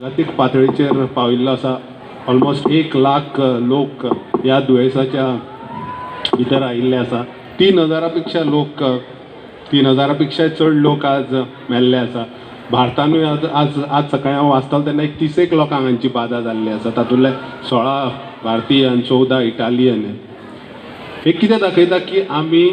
जागतीक पातळीचेर पाविल्लो आसा. ऑलमोस्ट 1 लाख लोक ह्या दुयेंसाच्या भितर आयिल्ले आसा. 3000 पेक्षा लोक, 3000 पेक्षा चड लोक आज मेल्ले आसा. भारतानूय आज आज आज सकाळीं हांव वाचतालो तेन्ना एक तिसेक लोकांक हांची बादा जाल्ली आसा. तातूंतले 16 भारतीय आनी 14 इटालियन. हे कितें दाखयता की आमी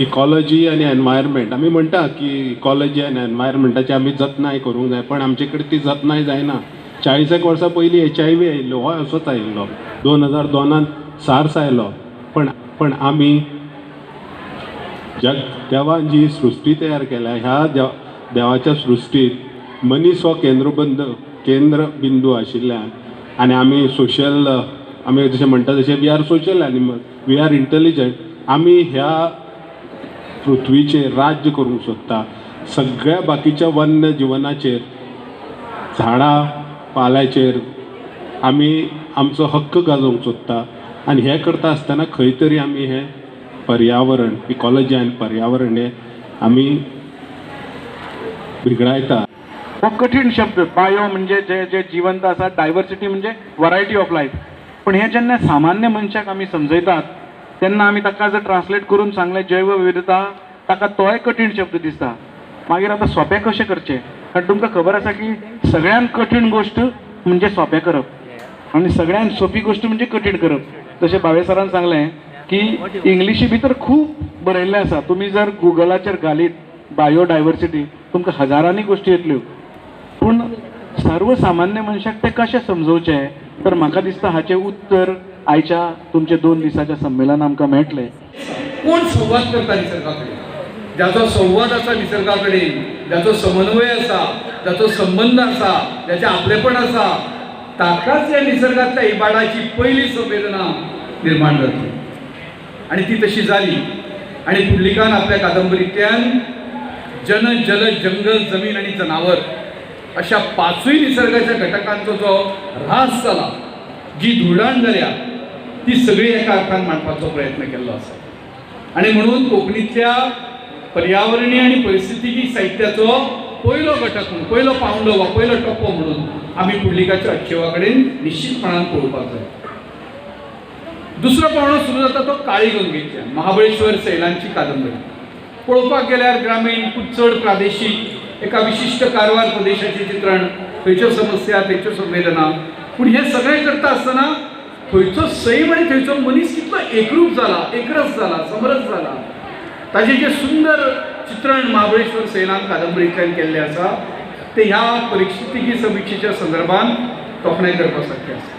इकॉलॉजी आनी एनवायरमेंट, आमी म्हणटा की इकॉलॉजी आनी एनवायरमेंटाची आमी जतनाय करूंक जाय, पण आमचे कडेन ती जतनाय जायना. 40 एक वर्सां पयलीं एचआयवी आयिल्लो, होय असोच आयिल्लो. 2002त सार्स आयलो. पण आमी जग देवान जी सृश्टी तयार केल्या, ह्या देवाच्या सृश्टीत मनीस हो केंद्र बिंदू आशिल्ल्यान आनी आमी सोशल, आमी जशें म्हणटा तशें we are social animal, we are intelligent. आमी ह्या पृथ्वीचेर राज्य करूंक सोदता. सगळ्या बाकीच्या वन्य जिवनाचेर, झाडां पाल्याचेर आमी आमचो हक्क गाजोवंक सोदता आनी हें करता आसतना खंय तरी आमी हें पर्यावरण, इकॉलॉजी आनी पर्यावरण हें आमी बिगडायता. हो कठीण शब्द. बायो म्हणजे जे जे जिवंत आसा, डायवर्सिटी म्हणजे वरायटी ऑफ लायफ. पण हें जेन्ना सामान्य मनशाक आमी समजयतात तेन्ना आमी ताका जर ट्रान्सलेट करून सांगलें जैव विविधता, ताका तोय कठीण शब्द दिसता. मागीर आतां सोंपें कशें करचें? कारण तुमकां खबर आसा की सगळ्यान कठीण गोश्ट म्हणजे सोंपें करप आनी सगळ्यान सोंपी गोश्ट म्हणजे कठीण करप. जशें भावे सरान सांगलें की इंग्लिशी भितर खूब बरयल्लें आसा. तुमी जर गुगलाचेर घालीत बायोडायवर्सिटी, तुमकां हजारांनी गोश्टी येतल्यो. पूण सर्वसामान्य मनशाक तें कशें समजोवचें? तर म्हाका दिसता हाचें उत्तर आयच्या तुमच्या 2 दिसाच्या संमेलनान आमकां मेळटलें. कोण संवाद करता निसर्गा कडेन, ज्याचो संवाद आसा निसर्गा कडेन, ज्याचो समन्वय आसा, जाचो संबंद आसा, ज्याचें आपलेपण आसा, ताकाच या निसर्गातल्या इबाडाची पयली संवेदना निर्माण जातली. आणि ती तशी जाली आणि पुंडलिकान आपल्या कादंबरींतल्यान जन, जल, जंगल, जमीन आणि जनावर अशा पाचूय निसर्गाच्या घटकांचो जो ऱ्हास जाला, जी धुळाण जाल्या, ती सगळी एका अर्थान मांडपाचो प्रयत्न केल्लो आसा. आणि म्हणून कोंकणीतल्या पर्यावरणीय आणि परिस्थितीकी साहित्याचो पयलो घटक म्हणून, पयलो पावंडो वा पयलो टप्पो म्हणून आमी पुंडलिकाच्या अच्छेवा कडेन निश्चितपणान पळोवपाक जाय. दुसरो पावंडो सुरू जाता तो काळी गंगेच्या, महाबळेश्वर सैलांची कादंबरी. पळोवपाक गेल्यार ग्रामीण, खूब चड प्रादेशीक, एका विशिश्ट कारवार प्रदेशाचें चित्रण, थंयच्यो समस्या, थंयच्यो संवेदना. पूण हें सगळें करता आसतना थंयचो सैम आनी थंयचो मनीस कितलो एकरूप जाला, एकरस जाला, समरस जाला, ताजें जें सुंदर चित्रण महाबळेश्वर सैलान कादंबरींतल्यान केल्लें आसा, तें ह्या परिस्थितीकी समिक्षेच्या संदर्भात तोखणाय करपा सारकें आसा.